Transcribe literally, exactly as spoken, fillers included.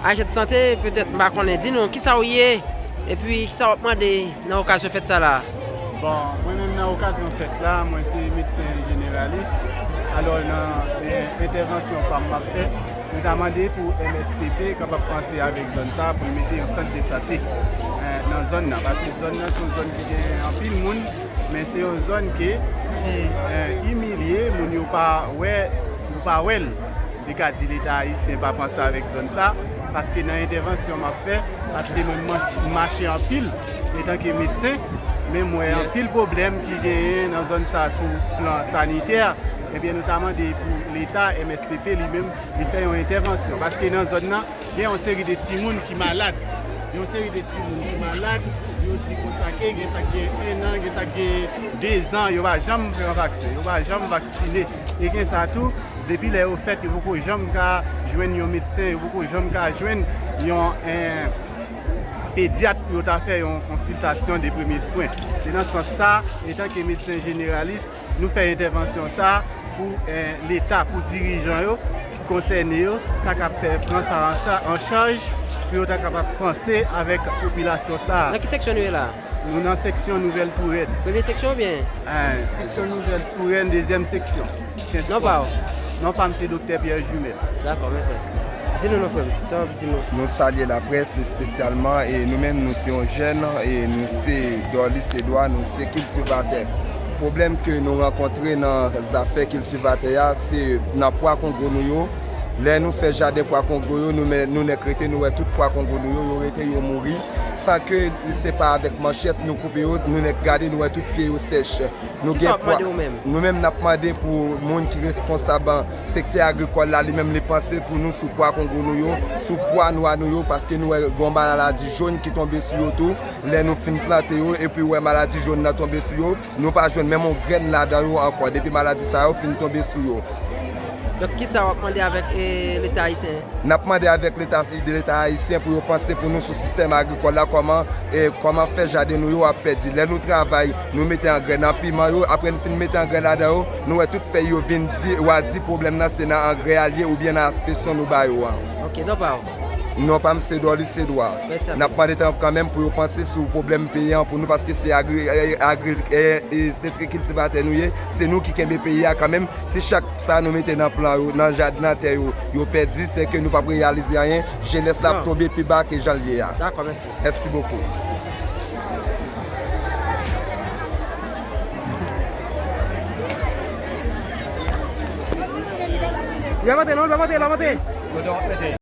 Ajan de sante, petèt, m pa konnen. Di nou, kisa w ye? Epi, kisa w ap mande nan okazyon fèt sa la? Bon, mwen menm nan okazyon fèt la, mwen se medsen jeneralis. Alò, nan eh, entèvansyon pa m m ap fè, nou ta mande pou M S P P kapab panse avèk zòn sa pou n mete yon sant de sante eh, nan zòn nan. Paske zòn nan se yon zòn ki gen anpil moun, men se yon zòn ke, ki eh, imilye, moun yo pa wè, yo pa wè l. Li ka di Leta ayisyen pa panse avèk zòn sa, paske nan entèvansyon m ap fè, paske mwen m mache anpil etanke medsen, men m wè anpil pwoblèm ki genyen nan zòn sa sou plan sanitè, ebyen nou ta mande pou Leta, M S P P li menm, li fè yon entèvansyon, paske nan zòn nan, gen yon seri de timoun ki malad. Yon seri de timoun ki malad, yo di konsa ke gen sa ki gen en an, gen sa ki gen dezan, yo pa janm pran vaksen, yo pa janm vaksine. E gen sa tou, depi lè yo fèt, yo poko janm ka jwenn yon medsen, yo poko janm ka jwenn yon en, pedyat pou yo ta fè yon konsiltasyon de premye swen. Se nan sans sa, etanke medsen jeneralis, nou fè entèvansyon sa pou eh, Leta, pou dirijan yo ki konsène yo, ta kab fè pran sa an sa- an chaj, pou yo ta kapab panse avèk popilasyon sa. Nan ki seksyon nou ye la? Nou nan seksyon Nouvèl Tourèn. Premye seksyon oubyen? Eh, seksyon Nouvèl Tourèn, dezyèm seksyon. Non pa w? Non pa m se Doktè Pierre Jumel. Dakò, mèsi. Di nou non frè m, sa w ap di nou? Nou salye laprès espesyalman e nou menm nou se yon jèn e nou se Dorlis Edouard, nou se kiltivatè. Pwoblèm ke nou rankontre nan zafè kiltivatè a se nan pwa kongo nou yo. Lè nou fè jaden pwa kongo yo, nou men nou nèk rete, nou wè tout pwa kongo nou yo, yo rete, yo mouri, san ke se pa avèk manchèt nou koupe yo, nou nèk gade, nou wè tout pye yo sèch. Nou Kisa w gen ap mande pwa. Ou menm? Nou menm n ap mande pou moun ki responsab sektè agrikòl la, li menm li panse pou nou sou pwa kongo nou yo, sou pwa nwa nou yo, paske nou wè gen yon maladi jòn ki tonbe sou yo tou, lè nou fin plante yo, epi wè maladi jòn nan tonbe sou yo, nou pa jwenn menm yon grenn ladan yo ankò, depi maladi sa yo fin tonbe sou yo. Donk, kisa w ap mande avèk eh, Leta ayisyen? N ap mande avèk Leta Leta ayisyen pou yo panse pou nou sou sistèm agrikòl la, kòman eh, kòman fè jaden nou yo ap pèdi. Lè nou travay, nou mete angrè nan piman yo, apre n fin mete angrè ladan yo, nou wè tout fèy yo vin di, yo a di pwoblèm nan se nan angrè a l ye oubyen nan aspesyon nou ba yo a. Ok, non pa w? Non pa m se Dorlis Edouard. Mèsi. N ap mande tan kanmenm pou yo panse sou pwoblèm peyi an pou nou, paske se agri, eh, agri, eh, eh, se kiltivatè nou ye, se nou ki kenbe peyi a kanmenm. Si chak sa nou mete nan plan yo, nan jaden, nan tè yo, yo pèdi, se ke nou p ap reyalize anyen, jenès la ap tonbe pi ba ke jan l ye a. Dakò, mèsi. Mèsi bokou. Li pa monte non, li pa monte, li pa monte.